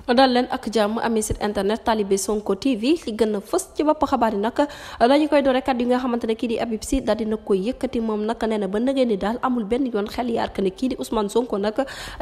dal leen ak jàmm amee site internet Talibé Sonko TV li gën a fës ci bopp xabaar yi nag dañu koy doore kat yi nga xamante ne kii di Habib Sy daal dina koy yëkkati moom nag nee na ba nëgën ni daal amul benn yoon xel yaar que ne kii di Ousmane Sonko nag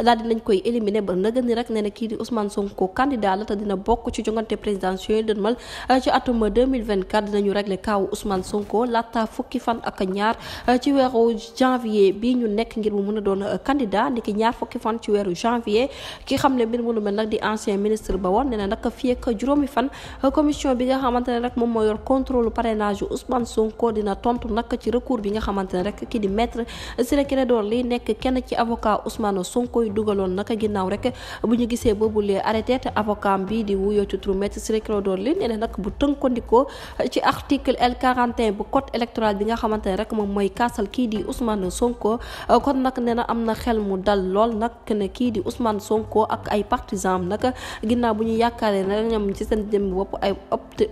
daal dinañ koy éliminer ba nëgën ni rek nee na kii di Ousmane Sonko candidat la te dina bokk ci jongante présidentielle dënmal ci atum 2024 dinañu régler kaawu Ousmane Sonko laata fukki fan ak ñaar ci weeru janvier bi ñu nekk ngir mu mën a doon candidat ndiki ñaar fukki fan ci weeru janvier ki xam ne mbir mu lu mel nag di ancien ministre ba woon nee na nag fii ak juróomi fan commission bi nga xamante ne rek moom moo yor contrôle parrainage Ousmane Sonko dina tontu nag ci recours bi nga xamante ne rek kii di maître Ciré Clédor Ly nekk kenn ci avocat Ousmane Sonko yu dugaloon nag ginnaaw rek bu ñu gisee boobulee arrêté te avocat bi di wuyoo ci turu maître Ciré Clédor Ly nee na nag bu tënkandikoo ci article L41 bu code électoral bi nga xamante ne rek moom mooy kaasal kii di Ousmane Sonko kon nag nee na am na xel mu dal lool nag ne kii di Ousmane Sonko ak ay partisans nag ginnaaw bu ñu yaakaaree ne ñoom ci seen jëm bopp ay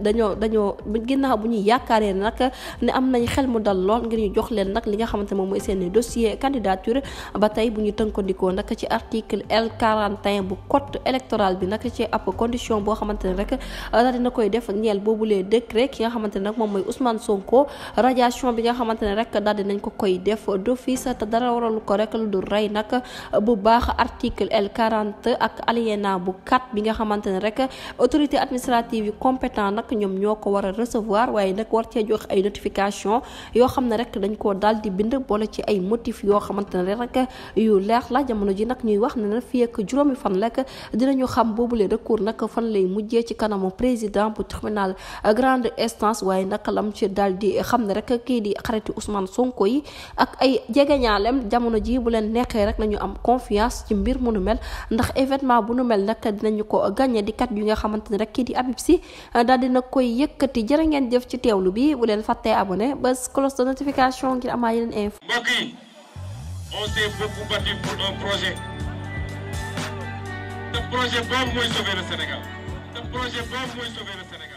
dañoo ginnaaw bu ñu yaakaaree nag ne am nañ xel mu dal lool ngir ñu jox leen nag li nga xamante moom mooy seen dossier candidature ba tey bu ñu tënkandikoo nag ci article L41 bu code électoral bi nag ci ab condition boo xamante ne rek daal dina koy def ñeel boobulee décret ki nga xamante ne nag moom mooy Ousmane Sonko radiation bi nga xamante ne rek daal dinañ ko koy def d'office te dara waralu ko rek lu dul rey nag bu baax article L40 ak alinéa bu 4 bi nga xamante ne rek autorité administrative yi compétent nag ñoom ñoo ko war a recevoir waaye nag war cee jox ay notification yoo xam ne rek dañ koo daal di bind boole ci ay motif yoo xamante ne rek yu leer la jamono ji nag ñuy wax ne na fii ak juróomi fan rek dinañu xam boobule recours nag fan lay mujjee ci kanamu président bu tribunal grande instance waaye nag lam ci daal di xam ne rek kii di xariti Ousmane Sonko yi ak ay jegeñaalem jamono ji bu leen neexee rek nañu am confiance ci mbir mu nu mel ndax événement bu nu mel nag dinañu ko gagné di kat yu nga xamante ne rek kii di Habib Sy daal dina koy yëkkati jërë ngeen jëf ci teewlu bi bu leen fàttee abonné ba cloche de notification ngir amaa yeneen info. Mbokk yi on s'est beaucoup battu pour un projet. Ce projet boobu mooy sauver le Sénégal. Ce projet boobu mooy sauver le Sénégal.